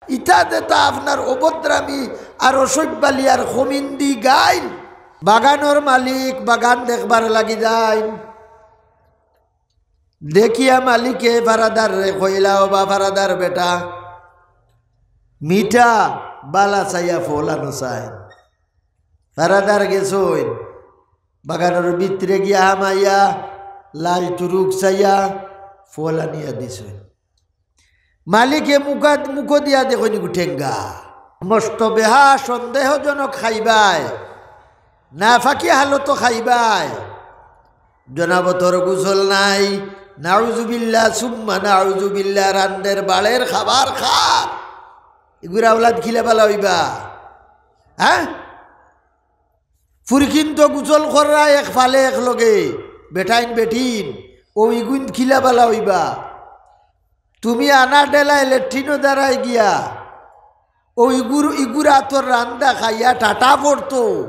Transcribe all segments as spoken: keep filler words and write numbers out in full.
ইতা যেতা আপনার অভদ্রামি আর অসভ্যালি আর খমিন্দি গাইল। বাগানর মালিক বাগান দেখবার লাগি যাইন। দেখিয়া মালিকে ফারাদাররে কইলা, "ও বা ফারাদার বেটা, মিঠা বালা চাইয়া ফল আনো চাইন।" ফারাদার গেছইন, বাগানর ভিতরে গিয়া হামাইয়া লাল টুরুক চাইয়া ফল আনিয়া দিছইন। মালিকে মুখাত মুখো দিয়া দেখইন গুটেঙ্গা। মস্ত বেহা সন্দেহজনক খাইবায়, নাফাকি হালতো খাইবায়। জনাবতর গোসল নাই, নাউজুবিল্লাহ সুম্মা নাউজুবিল্লাহ, রান্দের বাড়ের খাবার খার। ইগুর আওলাদ কিলা বালা অইবা? হ্যাঁ? ফুরকিন তো গোসল কররা এক ফালে এক লগে, বেটাইন বেটিন, অউ ইগুইন কিলা বালা অইবা? তুমি আনা ডেলায় লেট্রিনো দাঁড়ায় গিয়া, অউ ইগুর, ইগুর আতর রান্দা খাইয়া টাটা পড়তো,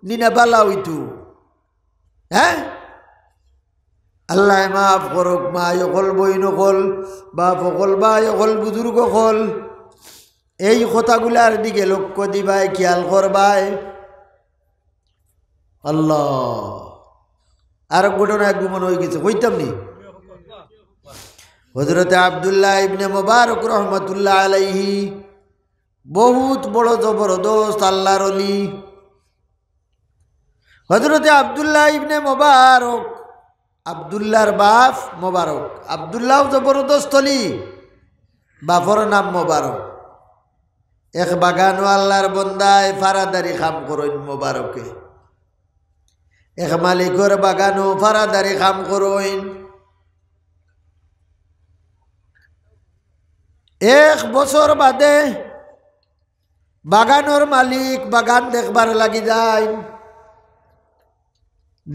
নি না বালা অইতো। হ্যাঁ? আল্লায় মাফ করুক, মা অকল, বইন অকল, বাপ অকল, ভাই অকল, বুজুর্গ অকল, এই কথাগুলার দিকে লক্ষ্য দিবায়, খেয়াল করবায়। আল্লাহ, আর এক ঘটনা এক মনে অই গেছে, কইতাম নি? হযরতে আব্দুল্লাহ ইবনে মোবারক রহমতুল্লাহ আলাইহি বহুত বড় জবরদস্ত আল্লাহর অলি। হযরতে আব্দুল্লাহ ইবনে মোবারক, আব্দুল্লাহর বাপ মোবারক, আব্দুল্লাহও জবরদস্ত অলি, বাপর নাম মোবারক। এক বাগানো আল্লাহর বন্দায় ফারাদারি কাম করইন মোবারকে। এক মালিকর বাগানো ফারাদারি কাম করইন। এক বছর বাদে বাগানর মালিক বাগান দেখবার লাগি যাইন।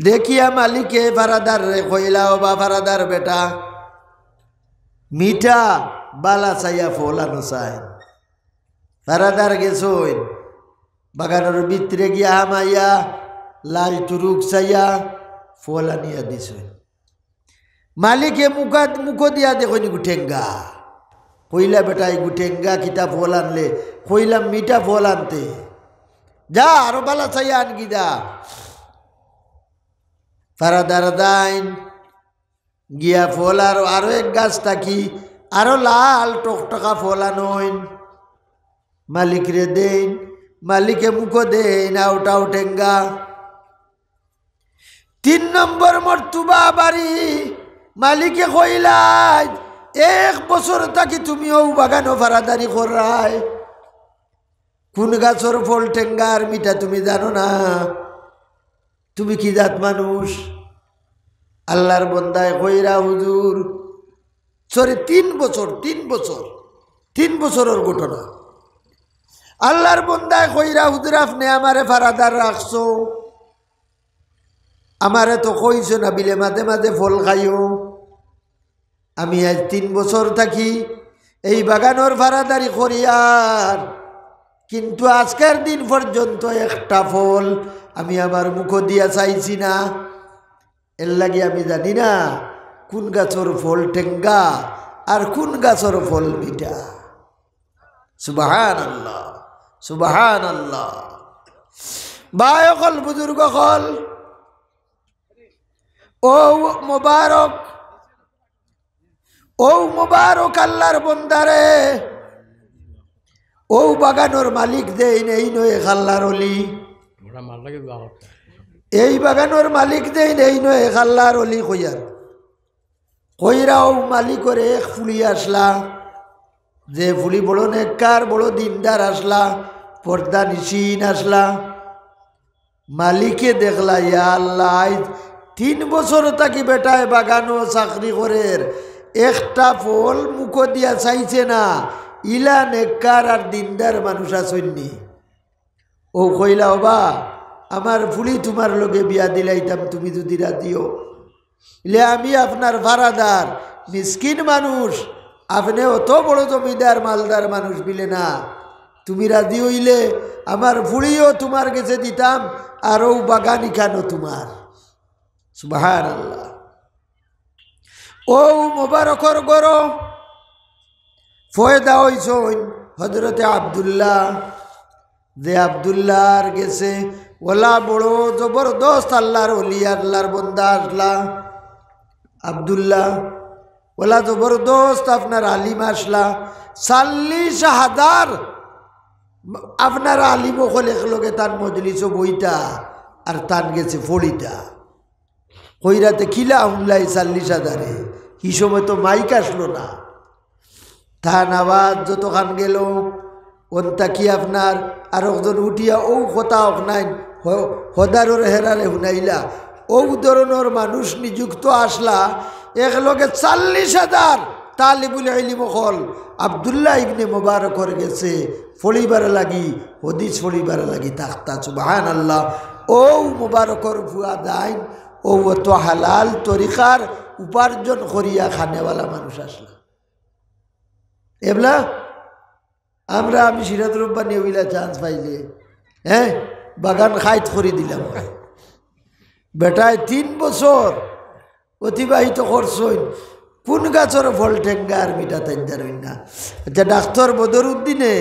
দেখিয়া মালিকে ফারাদাররে কইলা, "ও বা ফারাদার বেটা, মিঠা বালা চাইয়া ফল আনো চাইন।" ফারাদার গেছইন, বাগানর ভিতরে গিয়া হামাইয়া লাল টুরুক চাইয়া ফল আনিয়া দিছইন। মালিকে মুখাত মুখো দিয়া দেখইন গুটেঙ্গা। কইলা, "বেটা, ইগু টেঙ্গা কিতা ফল আনলে?" কইলাম, "মিঠা ফল আনতে। যা, আরো বালা চাইয়া আনগি যা।" ফারাদার যাইন, গিয়া ফল আরো, আরো এক গাছ থাকি আরো লাল টকটকা ফল আনইন। মালিকরে দেইন, মালিকে মুখো দেইন, আউটাও টেঙ্গা। তিন নম্বর মর্তুবা বাড়ি, মালিকে কইলায়, "এক বছর থাকি তুমি অউ বাগানো ফারাদারি কররায়, কুন গাছর ফল টেঙ্গা আর মিঠা তুমি জানো না? তুমি কি জাত মানুষ?" আল্লাহর বন্দায় কইরা, "হুজুর, সরি, তিন বছর, তিন বছর, তিন বছরর ঘটনা।" আল্লাহর বন্দায় কইরা, "হুজুর, আপনে আমারে ফারাদার রাখছো, আমারে তো কইছো না বিলে মাঝে মাঝে ফল খাইও। আমি আইজ তিন বছর থাকি এই বাগানর ফারাদারি করিয়ার, কিন্তু আজকের দিন পর্যন্ত একটা ফল আমি আমার মুখো দিয়া চাইছি না। এর লাগি আমি জানি না কুন গাছর ফল টেঙ্গা আর কুন গাছর ফল মিঠা।" সুবহানাল্লাহ, সুবহানাল্লাহ। ভাই অকল, বুজুর্গ অকল, অউ মোবারক, অউ মোবারক আল্লাহর বন্দারে, অউ বাগানর মালিক দেইন, এইন এক আল্লাহর অলি। এই বাগানর মালিক দেইন, এইন এক আল্লাহর অলি কইয়ার। কইরা অউ মালিকর এক ফুড়ি আছলা, যে ফুড়ি বড় নেককার, বড় দিনদার আছলা, পর্দানিশীন আছলা। মালিকে দেখলা, ইয়া আল্লাহ, আইজ তিন বছর থাকি বেটায় বাগানো চাকরি করের, একটা ফল মুখো দিয়া চাইছে না, ইলা নেককার আর দিনদার মানুষ আছইন নি? অউ কইলা, "ওবা, আমার ফুড়ি তুমার লগে বিয়া দিলাইতাম, তুমি যুদি রাজি অও।" ইলে, "আমি আপনার ফারাদার, মিসকিন মানুষ, আপনে অত বড় জমিদার মালদার মানুষ বিলে না। তুমি রাজি অইলে আমার ফুড়িও তুমার গেছে দিতাম, আর অউ বাগান ইখানও তুমার।" সুবহানাল্লাহ। অউ মোবারকর ঘরো পয়দা অইছইন হজরতে আব্দুল্লাহ, যে আব্দুল্লাহর গেছে ওলা বড় জবরদস্ত আল্লাহর ওলি, আল্লাহর বন্দা আছলা। আব্দুল্লাহ ওলা জবরদস্ত আপনার আলিম আছলা। চল্লিশ হাজার আপনার আলিম অকল একলগে তান মজলিসো বইতা আর তান গেছে ফড়িতা। কইরা তে কিলা হুনলা ই চল্লিশ হাজারে? হি সময় তো মাইক আছলো না। তান আওয়াজ যতখান গেল, অন্তা কি আপনার আর একজন উঠিয়া অউ কথা অখনাইন হ-, হদারর হেরারে হুনাইলা। অউ ধরনর মানুষ নিযুক্ত আছলা, একলগে চল্লিশ হাজার তালিবুল ইলিম অকল আব্দুল্লাহ ইবনে মুবারকর গেছে ফড়িবার লাগি, হদিস ফড়িবার লাগি থাকতা। সুবহানাল্লাহ। অউ মুবারকর ফুয়া দাইন, অউ অত হালাল তরিকার উপার্জন করিয়া খানেওয়ালা মানুষ আছলা। এবলা আমরা, আমি সিরাত রব্বানি অইলা chance পাইলে, হ্যাঁ, বাগান খাইত করি দিলাম। বেটায় তিন বছর অতিবাহিত করছইন, কুন গাছর ফল টেঙ্গা আর মিঠা তাইন জানইন না। আচ্ছা, ডাক্তার বদরুদ্দিনে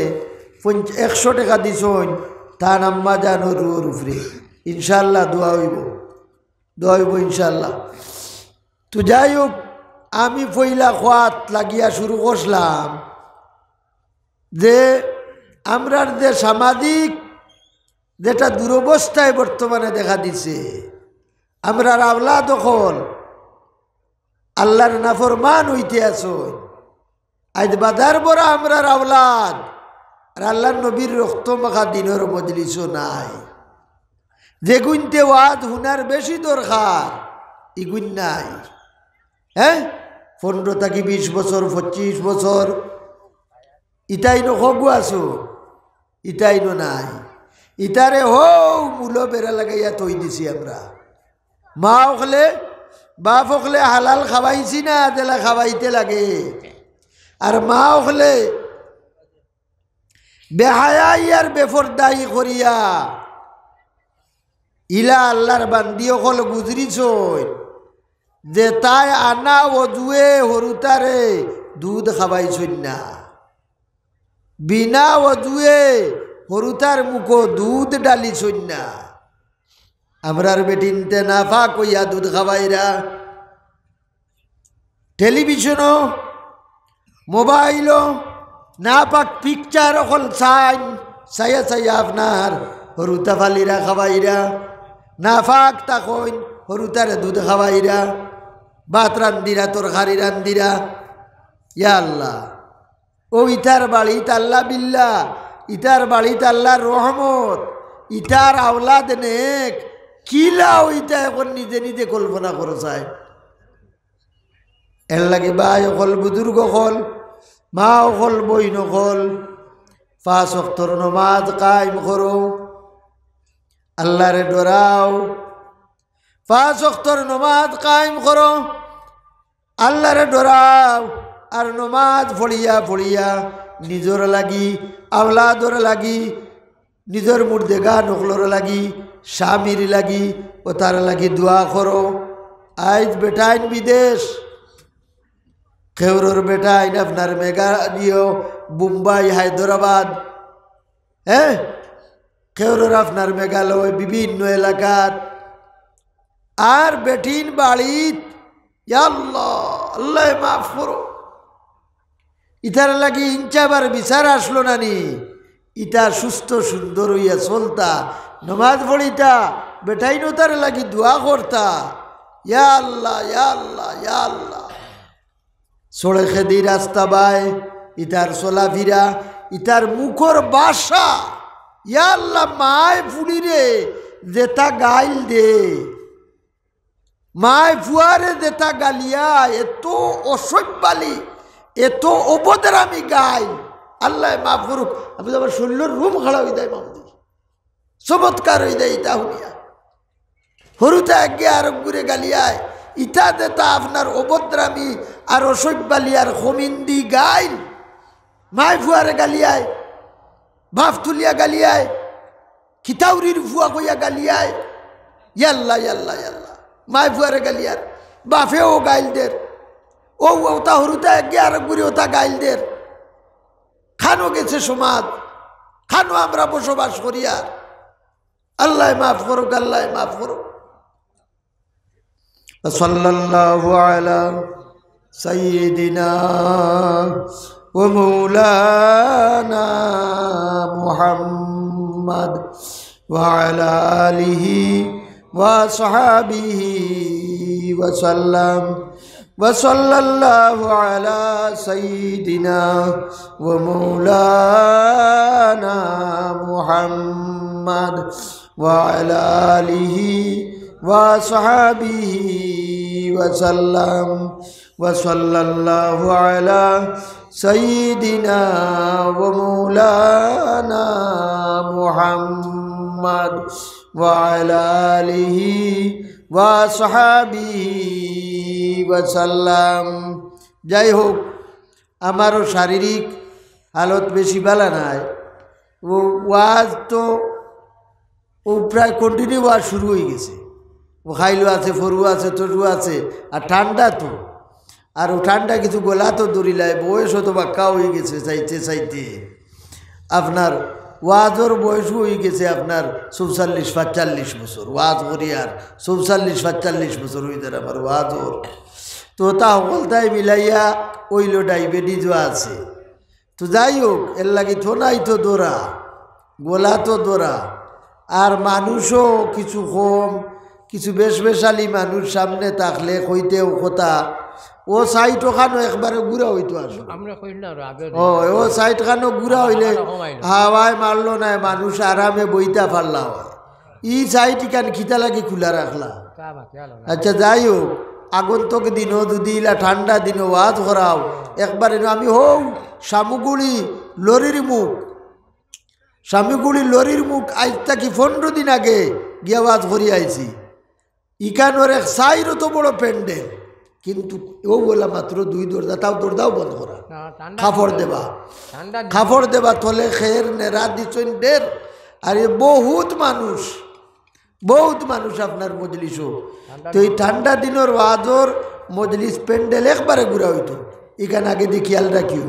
পঞ্চ-, একশো টেকা দিছইন, তান আম্মা জানর রুহর উপরে। ইনশাআল্লাহ দোয়া অইবো, দোয়া অইবো ইনশাআল্লাহ। তো যাই হোক, আমি পয়লা খোয়াত লাগিয়া শুরু করছলাম যে আমরার যে সামাজিক যেটা দুরবস্থায় বর্তমানে দেখা দিছে, আমরার আওলাদ অকল আল্লাহর নাফরমান অইতে আছইন। আইজ বাজার ভরা আমরার আওলাদ, আর আল্লাহর নবীর রক্ত মাখা দিনর মজলিসও নাই। যেগুইনতে ওয়াজ হুনার বেশি দরকার, ইগুইন নাই। হ্যাঁ, পনেরো থাকি বিশ বছর, পঁচিশ বছর, ইতাইনও হগু আছো, ইতাইনও নাই। ইতারে হউ মূলো বেড়া লাগাইয়া থই দিছি আমরা। মা অকলে, বাপ অকলে হালাল খাওয়াইছি না, যেলা খাওয়াইতে লাগে। আর মা অকলে বেহায়াই আর বেফরদাই করিয়া ইলা আল্লাহর বান্দি অকল গুজরিছইন, যেতায় আনা অজুয়ে হুরুতারে দুধ খাওয়াইছইন না, বিনা অজুয়ে হুরুতার মুখো দুধ ঢালিছইন না। আমরার বেটিন্তে নাপাক অইয়া দুধ খাওয়াইরা, টেলিভিশনো, মোবাইলো নাপাক picture অকল চাইন, চাইয়া চাইয়া আপনার হুরুতা ফালিরা খাওয়াইরা, নাপাক থাকইন, হুরুতারে দুধ খাওয়াইরা, ভাত রান্দিরা, তরকারি রান্দিরা। ইয়া আল্লাহ, অউ ইতার বাড়িত আল্লাহ বিল্লাহ, ইতার বাড়িত আল্লাহর রহমত, ইতার আওলাদ নেক, কিলা অইতা অখন নিজে নিজে কল্পনা করো চাই। এরলাগি ভাই অকল, বুজুর্গ অকল, মা অকল, বইন অকল, পাঁচ ওয়াক্তর নমাজ কায়েম করো, আল্লাহরে ডরাও। পাঁচ ওয়াক্তর নমাজ কায়েম করো, আল্লাহরে ডরাও। আর নমাজ পড়িয়া পড়িয়া নিজর লাগি, আওলাদর লাগি, নিজর মুর্দেগান অকলর লাগি, স্বামীর লাগি, অতার লাগি দোয়া করো। আইজ বেটাইন বিদেশ, কেউরর বেটাইন আপনার মেঘালয়, বোম্বাই, হায়দরাবাদ, হ্যাঁ, কেউরর আপনার মেঘালয়, বিভিন্ন এলাকাত। আর বেটিন বাড়িত, ইয়া আল্লাহ, আল্লাহ মাফ করো। ইতার লাগি ইনচাবার বিচার আছলো না নি? ইতা সুস্থ সুন্দর অইয়া চলতা, নমাজ পড়িতা, বেটাইনও তার লাগি দোয়া করতা। ইয়া আল্লাহ, ইয়া আল্লাহ, ইয়া আল্লাহ। সড়কে দি রাস্তা বায়, ইতার চলাফিরা, ইতার মুখর ভাষা, ইয়া আল্লাহ, মায় ফুড়িরে যেতা গাইল দে, মায় ফুয়ারে যেতা গালিয়া, এত অসভ্যালি, এত অভদ্রামি গাইল, আল্লায় মাফ করুক। আমি তো আমার শরীলর রুম খাড়া অই যায়, মামুদি। চমৎকার অই যায় ইতা হুনিয়া। হুরুতা একগে আরকগুরে গালিয়ায়, ইতা যেতা আপনার অভদ্রামি আর অসভ্যালি আর খমিন্দি গাইল, মায় ফুয়ারে গালিয়ায়, বাফ তুলিয়া গালিয়ায়, খিতাউরির ফুয়া কইয়া গালিয়ায়, ইয়াল্লা, ইয়াল্লা, ইয়াল্লা, মায় ফুয়ারে গালিয়ার, বাফেও গাইল দের, অউ অতা হুরুতা একগে আরকগুরে অতা গাইল দের। খানো গেছে সমাজ, খানো আমরা বসবাস করি। আর আল্লাহ মাফ করুক, আল্লাহ মাফ করুক। وصلى الله على سيدنا ومولانا محمد وعلى آله وأصحابه وسلم. وصلى الله على سيدنا ومولانا محمد وعلى آله وأصحابه وسلم. وصلى الله على سيدنا ومولانا محمد وعلى آله وأصحابه وسلم. যাই হোক, আমারও শারীরিক হালত বেশি ভালা নাই। ও ওয়াজ তো, ও প্রায় continue ওয়াজ শুরু অই গেছে। ও খাইলো আছে, ফরু আছে, তরু আছে, আর ঠান্ডা তো। আর ও ঠান্ডা কিছু গলা তো দৌড়িলায়, বয়স তো বাক্কা অই গেছে চাইতে চাইতে। আপনার ওয়াজর বয়সও অই গেছে আপনার চৌচল্লিশ পাঁচচল্লিশ বছর। ওয়াজ করি আর চৌচল্লিশ পাঁচচল্লিশ বছর অই যার আমার ওয়াজর। তো তা হকলতায় মিলাইয়া অইলো ডায়াবেটিসও আছে। তো যাই হোক, এর লাগি তো নাই তো দৌড়া, গলা তো দৌড়া, আর মানুষও কিছু কম, কিছু বেশবেশালি মানুষ সামনে থাকলে কইতেও কথা। ও সাইড ওখানো একবারে গুড়া অইতো আসলে। আমরা কই না, রাবে ও, ও সাইড খানো গুড়া অইলে হাওয়া কমাইলো। হাওয়ায় মারলো না, মানুষ আরামে বইতা পারলা অয়। ই সাইড ইখান কিতা লাগি খুলা রাখলা? তা বাকি আলো না। আচ্ছা, যাই হোক, আগন্তুক দিনো যদি ইলা ঠান্ডা দিনো ওয়াজ করাও, একবারে আমি হউ শামুগুড়ি লরির মুখ, শামুগুড়ি লরির মুখ আইজ থাকি পনেরো দিন আগে গিয়া ওয়াজ করি আইছি। ইখানোর এক সাইড অত বড় প্যান্ডেল, কিন্তু ও বলা মাত্র দুই দরজা, তাও দরজাও বন্ধ করা, না, ঠান্ডা কাপড় দিন। দেবা, ঠান্ডা দিন। কাপড় দেবা, তলে খের নেড়া দিছইন ঢের, আর এ বহুত মানুষ, বহুত মানুষ আপনার মজলিসও। ঠান্ডা তো এই দিন। ঠান্ডা দিনর ওয়াজর মজলিস প্যান্ডেল একবারে গুড়া অইতো, ইখান আগেদি খেয়াল রাখিও।